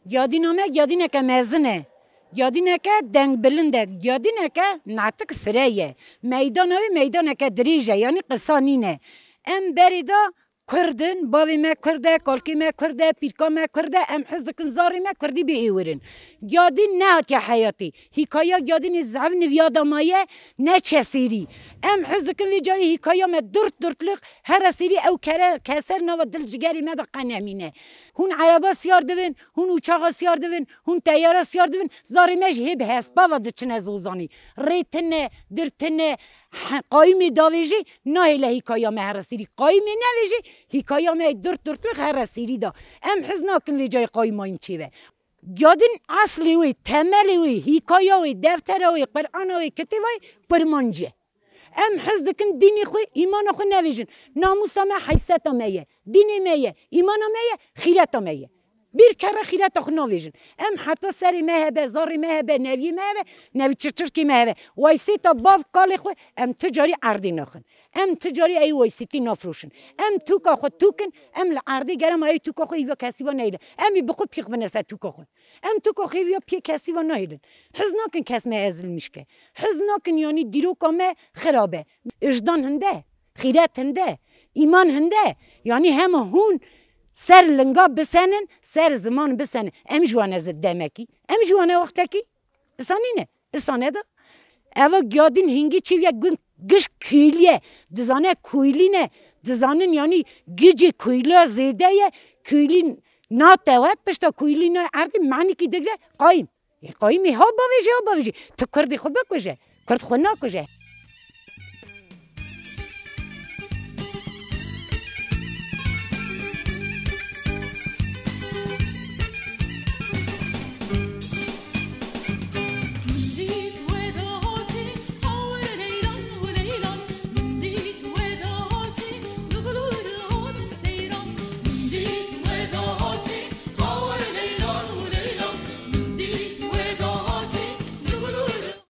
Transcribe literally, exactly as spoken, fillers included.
Giyadîna me giyadîneke mezin e. Giyadîneke dengbilind e. Giyadîneke netik fire ye. Meydana wî meydaneke dirêj e, yanî qisa nîne. Em berê de Kurd in, bavê me Kurd e, kalkê me Kurd e, pîrka me Kurd e, em hez dikin zarê me Kurdî biêwirin. Giyadîn nehatiye heyatê. Hîkaya giyadînê zehf niviya de maye, neçe sêrî. Em hez dikin vê carê hîkaya me durt durtlik here sêrî ew kere keser nava dil cigerê me de qe nemîne. Hûn ereba siyar dibin, hûn uçaxa siyar dibin, hûn teyara siyar dibin, zarê me jî hê bi hespa ve diçine zozanî. Rê tune, dir tune, he-, qayîmê davêjî nahêle hîkaya me here sêrî. Qayîmê nevêjî, hîkaya me durt durtlik here sêrî da. Em hez nakin vê cayê qayîmayîn çêve. Giyadîn eslê wê, temelê wê, hîkaya wê, deftera wê, Qur'ana wê, kitêba wê, kurmancî ye. Em hez dikin dînê xwe, îmana xwe nevêjin. Namûsa me heyseta me ye, dînê me ye, îmana me ye, xîreta me ye. Bir kere xîreta xwe navêjin. Em heta serê me hebe, zarê me hebe, neviyê me hebe, nevî çirçirkê me hebe. Waysêta bav kalê xwe em tu carî erdê naxin. Em tu carî ey waysêtî nafroşin. Em tûka xwe tûkin, em li erdê gerema ey tûka xwe hîva kesî ve neyli. Em ê bi xwe pîx bine ser tûka xwe. Em tûka xwe hîviya piyê kesî ve nahêlin. Hez nakin kes me ezilmiş ke. Hez nakin yanî dîroka me xirabe. Ijdan hinde, xîret hinde, îman hinde. Yanî hema hûn ser linga bisenin, ser ziman bisenin. Em ji wane zid demekî. Em ji wane wextekî. Isa nîne. Isa ne de. Eva giyadîn hingî çêviye gun-, giş kuylî ye. Dizane kuylî ne. Dizanin yanî gicê kuyla zêde ye. Kuylî natewe, pişta kuylî na erdî manîkî digre qayîm. Ê qayîmî ha bavêjî, ha bavêjî. Tu kurdî xwe bikuje. Kurd xwe nakuje.